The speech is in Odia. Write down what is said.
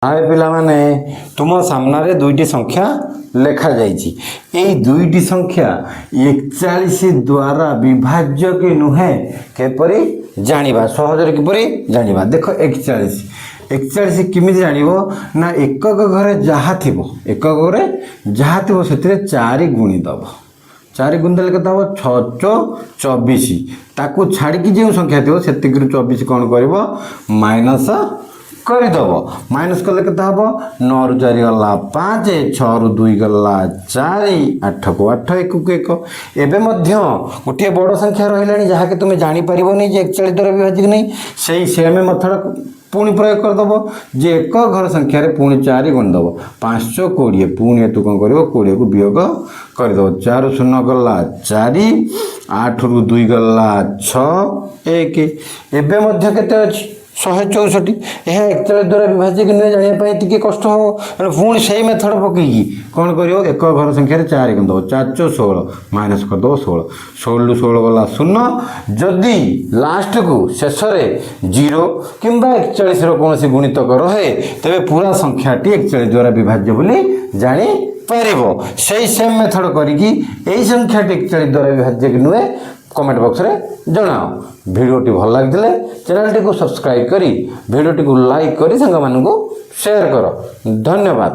ହାଏ ପିଲାମାନେ, ତୁମ ସାମ୍ନାରେ ଦୁଇଟି ସଂଖ୍ୟା ଲେଖାଯାଇଛି। ଏଇ ଦୁଇଟି ସଂଖ୍ୟା 41 ଦ୍ୱାରା ବିଭାଜ୍ୟ କି ନୁହେଁ, କିପରି ଜାଣିବା? ସହଜରେ କିପରି ଜାଣିବା? ଦେଖ, 41, 41 କେମିତି ଜାଣିବ ନା, ଏକକ ଘରେ ଯାହା ଥିବ, ଏକକ ଘରେ ଯାହା ଥିବ ସେଥିରେ ଚାରି ଗୁଣି ଦେବ। ଚାରି ଗୁଣି ଦେଲେ କେତେ ହେବ? ଛଅ ଚଉ 24। ତାକୁ ଛାଡ଼ିକି ଯେଉଁ ସଂଖ୍ୟା ଥିବ, ସେତିକିରୁ 24 କ'ଣ କରିବ? ମାଇନସ୍ କରିଦେବ। ମାଇନସ୍ କଲେ କେତେ ହେବ? ନଅରୁ ଚାରି ଗଲା ପାଞ୍ଚ, ଛଅରୁ ଦୁଇ ଗଲା ଚାରି, ଆଠକୁ ଆଠ, ଏକକୁ ଏକ। ଏବେ ମଧ୍ୟ ଗୋଟିଏ ବଡ଼ ସଂଖ୍ୟା ରହିଲାଣି, ଯାହାକି ତୁମେ ଜାଣିପାରିବନି ଯେ 41 ଦ୍ୱାରା ବିଭାଜ୍ୟ କି ନାହିଁ। ସେଇ ସେମ୍ ମେଥଡ଼ ପୁଣି ପ୍ରୟୋଗ କରିଦେବ ଯେ ଏକ ଘର ସଂଖ୍ୟାରେ ପୁଣି ଚାରି ଗୁଣି ଦେବ। ପାଞ୍ଚ 20। ପୁଣି ଏଠୁ କ'ଣ କରିବ? 20କୁ ବିୟୋଗ କରିଦେବ। ଚାରି ଶୂନ ଗଲା ଚାରି, ଆଠରୁ ଦୁଇ ଗଲା ଛଅ, ଏକ। ଏବେ ମଧ୍ୟ କେତେ ଅଛି? 164। ଏହା 41 ଦ୍ୱାରା ବିଭାଜ୍ୟ କି ନୁହେଁ ଜାଣିବା ପାଇଁ ଟିକେ କଷ୍ଟ ହେବ। ତେଣୁ ପୁଣି ସେଇ ମେଥଡ଼ ପକେଇକି କ'ଣ କରିବ? ଏକ ଘର ସଂଖ୍ୟାରେ ଚାରି ଗୁଣି ଦେବ। ଚାରି ଚଉ 16, ମାଇନସ୍ କରିଦେବ 16। 16ରୁ 16 ଗଲା ଶୂନ। ଯଦି ଲାଷ୍ଟକୁ ଶେଷରେ ଜିରୋ କିମ୍ବା 41ର କୌଣସି ଗୁଣିତକ ରହେ, ତେବେ ପୁରା ସଂଖ୍ୟାଟି 41 ଦ୍ୱାରା ବିଭାଜ୍ୟ ବୋଲି ଜାଣିପାରିବ। ସେଇ ସେମ୍ ମେଥଡ଼ କରିକି ଏଇ ସଂଖ୍ୟାଟି 41 ଦ୍ୱାରା ବିଭାଜ୍ୟ କି ନୁହେଁ, କମେଣ୍ଟ ବକ୍ସରେ ଜଣାଅ। ଭିଡ଼ିଓଟି ଭଲ ଲାଗିଥିଲେ ଚ୍ୟାନେଲଟିକୁ ସବସ୍କ୍ରାଇବ୍ କରି, ଭିଡ଼ିଓଟିକୁ ଲାଇକ୍ କରି ସାଙ୍ଗମାନଙ୍କୁ ସେୟାର କର। ଧନ୍ୟବାଦ।